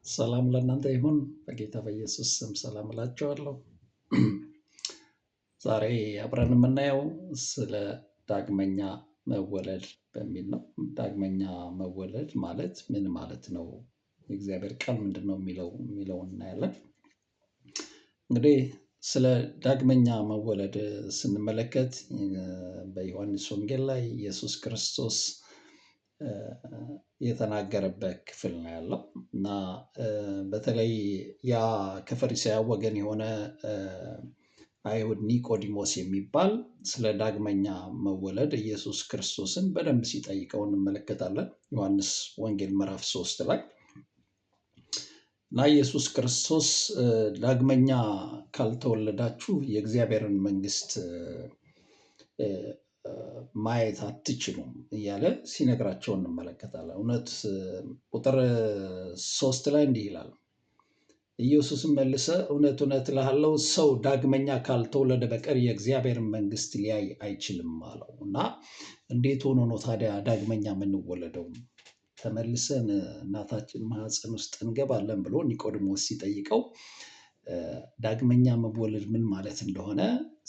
ሰላም ለእናንተ ይሁን። በጌታ በኢየሱስ ስም ሰላም እላችኋለሁ። ዛሬ አብረን የምናየው ስለ ዳግመኛ መወለድ በሚል ነው። ዳግመኛ መወለድ ማለት ምን ማለት ነው? የእግዚአብሔር ቃል ምንድን ነው የሚለውን እናያለን። እንግዲህ ስለ ዳግመኛ መወለድ ስንመለከት በዮሐንስ ወንጌል ላይ ኢየሱስ ክርስቶስ የተናገረበት ክፍል ነው ያለው። እና በተለይ ያ ከፈሪሳውያን ወገን የሆነ አይሁድ ኒቆዲሞስ የሚባል ስለ ዳግመኛ መወለድ ኢየሱስ ክርስቶስን በደንብ ሲጠይቀው እንመለከታለን። ዮሐንስ ወንጌል ምዕራፍ 3 ላይ። እና ኢየሱስ ክርስቶስ ዳግመኛ ካልተወለዳችሁ የእግዚአብሔርን መንግስት ማየት አትችሉም እያለ ሲነግራቸው እንመለከታለን። እውነት ቁጥር 3 ላይ እንዲህ ይላል፣ ኢየሱስም መልሰ እውነት እውነት እልሃለሁ ሰው ዳግመኛ ካልተወለደ በቀር የእግዚአብሔርን መንግስት ሊያይ አይችልም አለው። እና እንዴት ሆኖ ነው ታዲያ ዳግመኛ የምንወለደው? ተመልሰን እናታችን ማህፀን ውስጥ እንገባለን ብሎ ኒቆዲሞስ ሲጠይቀው ዳግመኛ መወለድ ምን ማለት እንደሆነ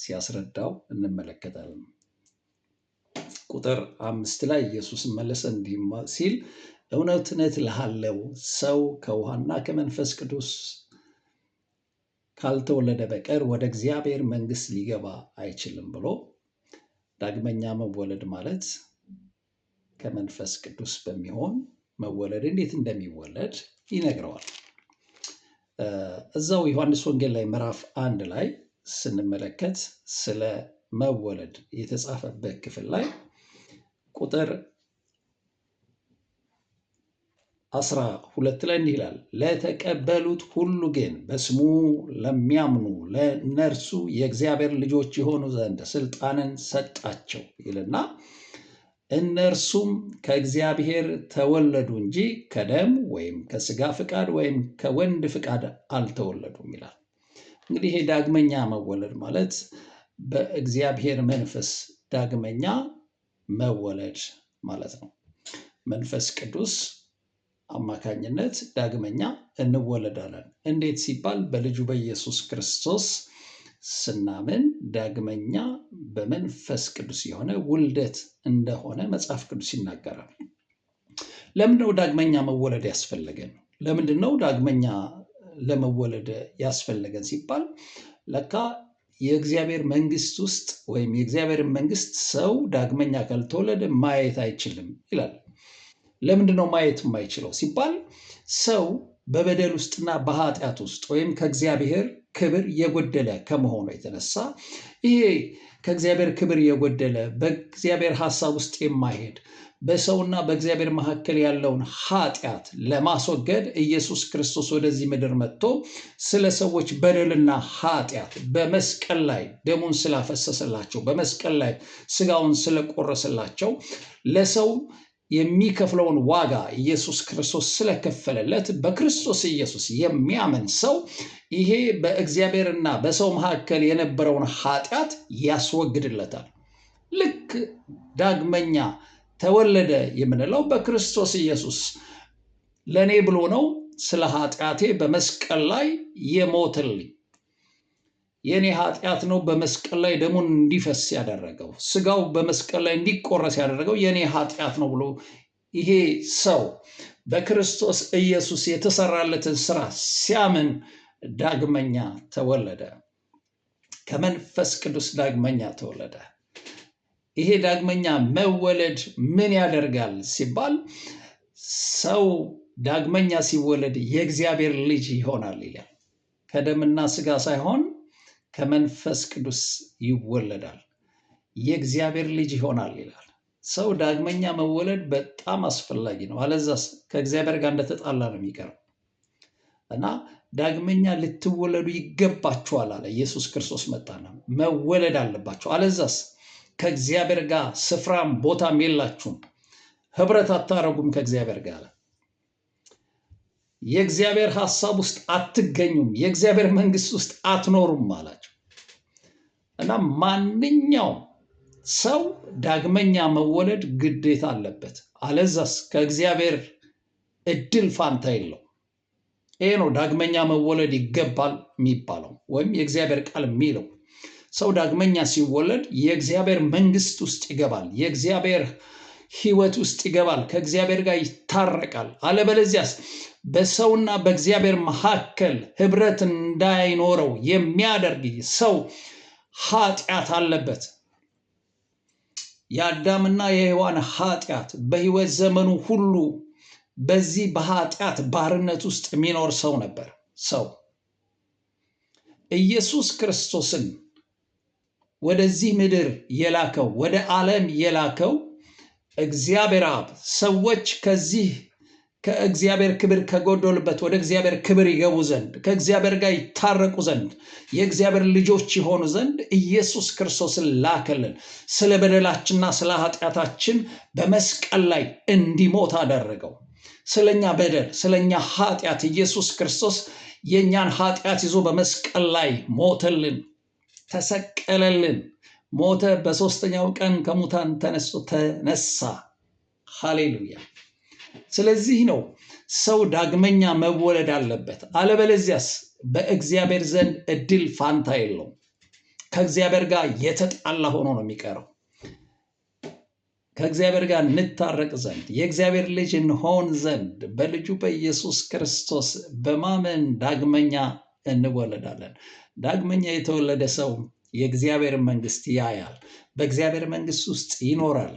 ሲያስረዳው እንመለከታለን። ቁጥር 5 ላይ ኢየሱስም መለሰ እንዲህ ሲል እውነት እውነት እልሃለሁ ሰው ከውሃና ከመንፈስ ቅዱስ ካልተወለደ በቀር ወደ እግዚአብሔር መንግስት ሊገባ አይችልም ብሎ ዳግመኛ መወለድ ማለት ከመንፈስ ቅዱስ በሚሆን መወለድ እንዴት እንደሚወለድ ይነግረዋል። እዛው ዮሐንስ ወንጌል ላይ ምዕራፍ 1 ላይ ስንመለከት ስለ መወለድ የተጻፈበት ክፍል ላይ ቁጥር 12 ላይ እንዲህ ይላል፣ ለተቀበሉት ሁሉ ግን በስሙ ለሚያምኑ ለእነርሱ የእግዚአብሔር ልጆች የሆኑ ዘንድ ስልጣንን ሰጣቸው ይልና እነርሱም ከእግዚአብሔር ተወለዱ እንጂ ከደም ወይም ከስጋ ፍቃድ ወይም ከወንድ ፍቃድ አልተወለዱም ይላል። እንግዲህ ይሄ ዳግመኛ መወለድ ማለት በእግዚአብሔር መንፈስ ዳግመኛ መወለድ ማለት ነው። መንፈስ ቅዱስ አማካኝነት ዳግመኛ እንወለዳለን። እንዴት ሲባል በልጁ በኢየሱስ ክርስቶስ ስናምን ዳግመኛ በመንፈስ ቅዱስ የሆነ ውልደት እንደሆነ መጽሐፍ ቅዱስ ይናገራል። ለምንድን ነው ዳግመኛ መወለድ ያስፈለገን? ለምንድን ነው ዳግመኛ ለመወለድ ያስፈለገን ሲባል ለካ የእግዚአብሔር መንግስት ውስጥ ወይም የእግዚአብሔር መንግስት ሰው ዳግመኛ ካልተወለደ ማየት አይችልም ይላል። ለምንድን ነው ማየት የማይችለው ሲባል ሰው በበደል ውስጥና በኃጢአት ውስጥ ወይም ከእግዚአብሔር ክብር የጎደለ ከመሆኑ የተነሳ ይሄ ከእግዚአብሔር ክብር የጎደለ በእግዚአብሔር ሐሳብ ውስጥ የማይሄድ በሰውና በእግዚአብሔር መካከል ያለውን ኃጢአት ለማስወገድ ኢየሱስ ክርስቶስ ወደዚህ ምድር መጥቶ ስለ ሰዎች በደልና ኃጢአት በመስቀል ላይ ደሙን ስላፈሰሰላቸው፣ በመስቀል ላይ ስጋውን ስለቆረሰላቸው፣ ለሰው የሚከፍለውን ዋጋ ኢየሱስ ክርስቶስ ስለከፈለለት በክርስቶስ ኢየሱስ የሚያምን ሰው ይሄ በእግዚአብሔርና በሰው መካከል የነበረውን ኃጢአት ያስወግድለታል። ልክ ዳግመኛ ተወለደ የምንለው በክርስቶስ ኢየሱስ ለኔ ብሎ ነው ስለ ኃጢአቴ በመስቀል ላይ የሞተልኝ። የኔ ኃጢአት ነው በመስቀል ላይ ደሙን እንዲፈስ ያደረገው፣ ስጋው በመስቀል ላይ እንዲቆረስ ያደረገው የኔ ኃጢአት ነው ብሎ ይሄ ሰው በክርስቶስ ኢየሱስ የተሰራለትን ስራ ሲያምን ዳግመኛ ተወለደ። ከመንፈስ ቅዱስ ዳግመኛ ተወለደ። ይሄ ዳግመኛ መወለድ ምን ያደርጋል ሲባል ሰው ዳግመኛ ሲወለድ የእግዚአብሔር ልጅ ይሆናል ይላል። ከደምና ስጋ ሳይሆን ከመንፈስ ቅዱስ ይወለዳል። የእግዚአብሔር ልጅ ይሆናል ይላል። ሰው ዳግመኛ መወለድ በጣም አስፈላጊ ነው። አለዛስ ከእግዚአብሔር ጋር እንደተጣላ ነው የሚቀረው። እና ዳግመኛ ልትወለዱ ይገባችኋል አለ ኢየሱስ ክርስቶስ መጣና መወለድ አለባችሁ። አለዛስ ከእግዚአብሔር ጋር ስፍራም ቦታም የላችሁም፣ ህብረት አታረጉም ከእግዚአብሔር ጋር። የእግዚአብሔር ሐሳብ ውስጥ አትገኙም፣ የእግዚአብሔር መንግስት ውስጥ አትኖሩም አላቸው። እና ማንኛውም ሰው ዳግመኛ መወለድ ግዴታ አለበት። አለዛስ ከእግዚአብሔር እድል ፋንታ የለው። ይሄ ነው ዳግመኛ መወለድ ይገባል የሚባለው ወይም የእግዚአብሔር ቃል የሚለው። ሰው ዳግመኛ ሲወለድ የእግዚአብሔር መንግስት ውስጥ ይገባል። የእግዚአብሔር ሕይወት ውስጥ ይገባል። ከእግዚአብሔር ጋር ይታረቃል። አለበለዚያስ በሰውና በእግዚአብሔር መካከል ህብረት እንዳይኖረው የሚያደርግ ሰው ኃጢአት አለበት። የአዳምና የሔዋን ኃጢአት በሕይወት ዘመኑ ሁሉ በዚህ በኃጢአት ባርነት ውስጥ የሚኖር ሰው ነበር። ሰው ኢየሱስ ክርስቶስን ወደዚህ ምድር የላከው፣ ወደ ዓለም የላከው እግዚአብሔር አብ ሰዎች ከዚህ ከእግዚአብሔር ክብር ከጎደሉበት ወደ እግዚአብሔር ክብር ይገቡ ዘንድ፣ ከእግዚአብሔር ጋር ይታረቁ ዘንድ፣ የእግዚአብሔር ልጆች ይሆኑ ዘንድ ኢየሱስ ክርስቶስን ላከልን። ስለ በደላችንና ስለ ኃጢአታችን በመስቀል ላይ እንዲሞት አደረገው። ስለኛ በደል፣ ስለኛ ኃጢአት ኢየሱስ ክርስቶስ የእኛን ኃጢአት ይዞ በመስቀል ላይ ሞተልን፣ ተሰቀለልን፣ ሞተ። በሶስተኛው ቀን ከሙታን ተነስቶ ተነሳ። ሃሌሉያ። ስለዚህ ነው ሰው ዳግመኛ መወለድ አለበት። አለበለዚያስ በእግዚአብሔር ዘንድ እድል ፋንታ የለውም። ከእግዚአብሔር ጋር የተጣላ ሆኖ ነው የሚቀረው። ከእግዚአብሔር ጋር እንታረቅ ዘንድ፣ የእግዚአብሔር ልጅ እንሆን ዘንድ በልጁ በኢየሱስ ክርስቶስ በማመን ዳግመኛ እንወለዳለን። ዳግመኛ የተወለደ ሰው የእግዚአብሔር መንግስት ያያል። በእግዚአብሔር መንግስት ውስጥ ይኖራል።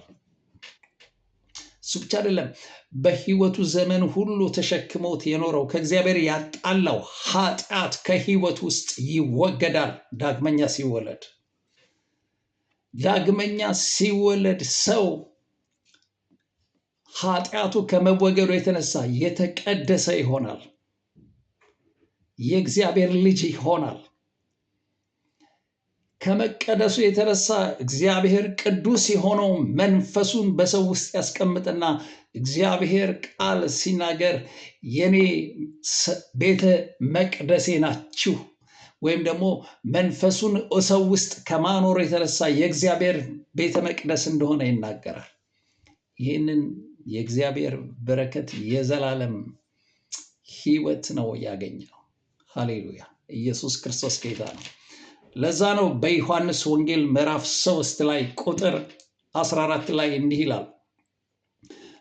እሱ ብቻ አይደለም፣ በህይወቱ ዘመን ሁሉ ተሸክሞት የኖረው ከእግዚአብሔር ያጣላው ኃጢአት ከህይወት ውስጥ ይወገዳል። ዳግመኛ ሲወለድ ሰው ኃጢአቱ ከመወገዱ የተነሳ የተቀደሰ ይሆናል። የእግዚአብሔር ልጅ ይሆናል። ከመቀደሱ የተነሳ እግዚአብሔር ቅዱስ የሆነው መንፈሱን በሰው ውስጥ ያስቀምጥና እግዚአብሔር ቃል ሲናገር የኔ ቤተ መቅደሴ ናችሁ ወይም ደግሞ መንፈሱን ሰው ውስጥ ከማኖሩ የተነሳ የእግዚአብሔር ቤተ መቅደስ እንደሆነ ይናገራል። ይህንን የእግዚአብሔር በረከት የዘላለም ሕይወት ነው ያገኘነው። ሃሌሉያ! ኢየሱስ ክርስቶስ ጌታ ነው። ለዛ ነው በዮሐንስ ወንጌል ምዕራፍ 3 ላይ ቁጥር 14 ላይ እንዲህ ይላል፣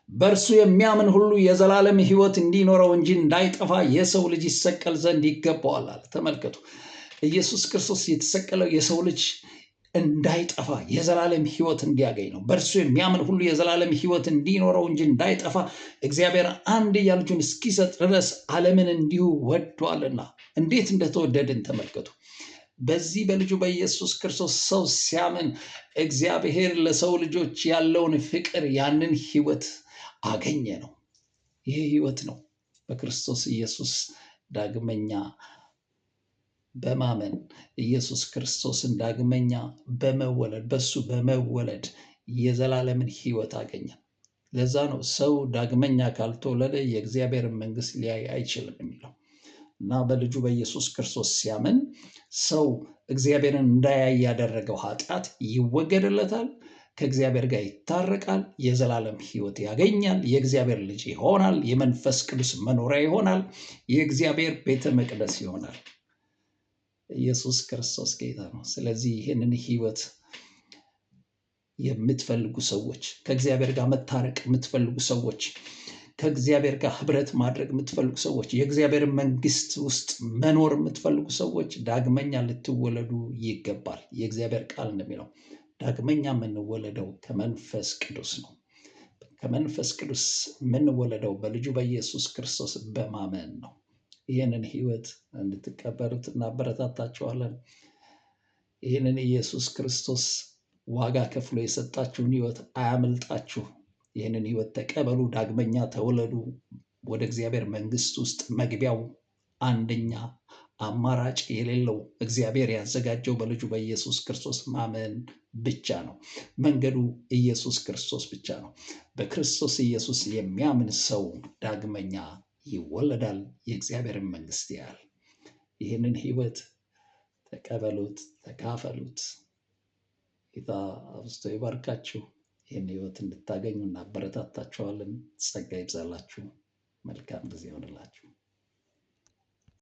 "በእርሱ የሚያምን ሁሉ የዘላለም ሕይወት እንዲኖረው እንጂ እንዳይጠፋ የሰው ልጅ ይሰቀል ዘንድ ይገባዋል" አለ። ተመልከቱ፣ ኢየሱስ ክርስቶስ የተሰቀለው የሰው ልጅ እንዳይጠፋ የዘላለም ሕይወት እንዲያገኝ ነው። በእርሱ የሚያምን ሁሉ የዘላለም ሕይወት እንዲኖረው እንጂ እንዳይጠፋ እግዚአብሔር አንድያ ልጁን እስኪሰጥ ድረስ ዓለምን እንዲሁ ወዷልና። እንዴት እንደተወደድን ተመልከቱ። በዚህ በልጁ በኢየሱስ ክርስቶስ ሰው ሲያምን እግዚአብሔር ለሰው ልጆች ያለውን ፍቅር ያንን ሕይወት አገኘ ነው። ይህ ሕይወት ነው። በክርስቶስ ኢየሱስ ዳግመኛ በማመን፣ ኢየሱስ ክርስቶስን ዳግመኛ በመወለድ፣ በሱ በመወለድ የዘላለምን ሕይወት አገኘን። ለዛ ነው ሰው ዳግመኛ ካልተወለደ የእግዚአብሔርን መንግስት ሊያይ አይችልም የሚለው። እና በልጁ በኢየሱስ ክርስቶስ ሲያምን ሰው እግዚአብሔርን እንዳያይ ያደረገው ኃጢአት ይወገድለታል። ከእግዚአብሔር ጋር ይታረቃል። የዘላለም ሕይወት ያገኛል። የእግዚአብሔር ልጅ ይሆናል። የመንፈስ ቅዱስ መኖሪያ ይሆናል። የእግዚአብሔር ቤተ መቅደስ ይሆናል። ኢየሱስ ክርስቶስ ጌታ ነው። ስለዚህ ይህንን ሕይወት የምትፈልጉ ሰዎች፣ ከእግዚአብሔር ጋር መታረቅ የምትፈልጉ ሰዎች፣ ከእግዚአብሔር ጋር ህብረት ማድረግ የምትፈልጉ ሰዎች፣ የእግዚአብሔር መንግስት ውስጥ መኖር የምትፈልጉ ሰዎች ዳግመኛ ልትወለዱ ይገባል። የእግዚአብሔር ቃል እንደሚለው ዳግመኛ የምንወለደው ከመንፈስ ቅዱስ ነው። ከመንፈስ ቅዱስ የምንወለደው በልጁ በኢየሱስ ክርስቶስ በማመን ነው። ይህንን ህይወት እንድትቀበሉት እናበረታታችኋለን። ይህንን ኢየሱስ ክርስቶስ ዋጋ ከፍሎ የሰጣችሁን ህይወት አያመልጣችሁ። ይህንን ህይወት ተቀበሉ፣ ዳግመኛ ተወለዱ። ወደ እግዚአብሔር መንግስት ውስጥ መግቢያው አንደኛ አማራጭ የሌለው እግዚአብሔር ያዘጋጀው በልጁ በኢየሱስ ክርስቶስ ማመን ብቻ ነው። መንገዱ ኢየሱስ ክርስቶስ ብቻ ነው። በክርስቶስ ኢየሱስ የሚያምን ሰው ዳግመኛ ይወለዳል፣ የእግዚአብሔርን መንግስት ያያል። ይህንን ህይወት ተቀበሉት፣ ተካፈሉት። ጌታ አብዝቶ ይባርካችሁ። ይህን ህይወት እንድታገኙ እናበረታታችኋለን። ጸጋ ይብዛላችሁ። መልካም ጊዜ ይሆንላችሁ።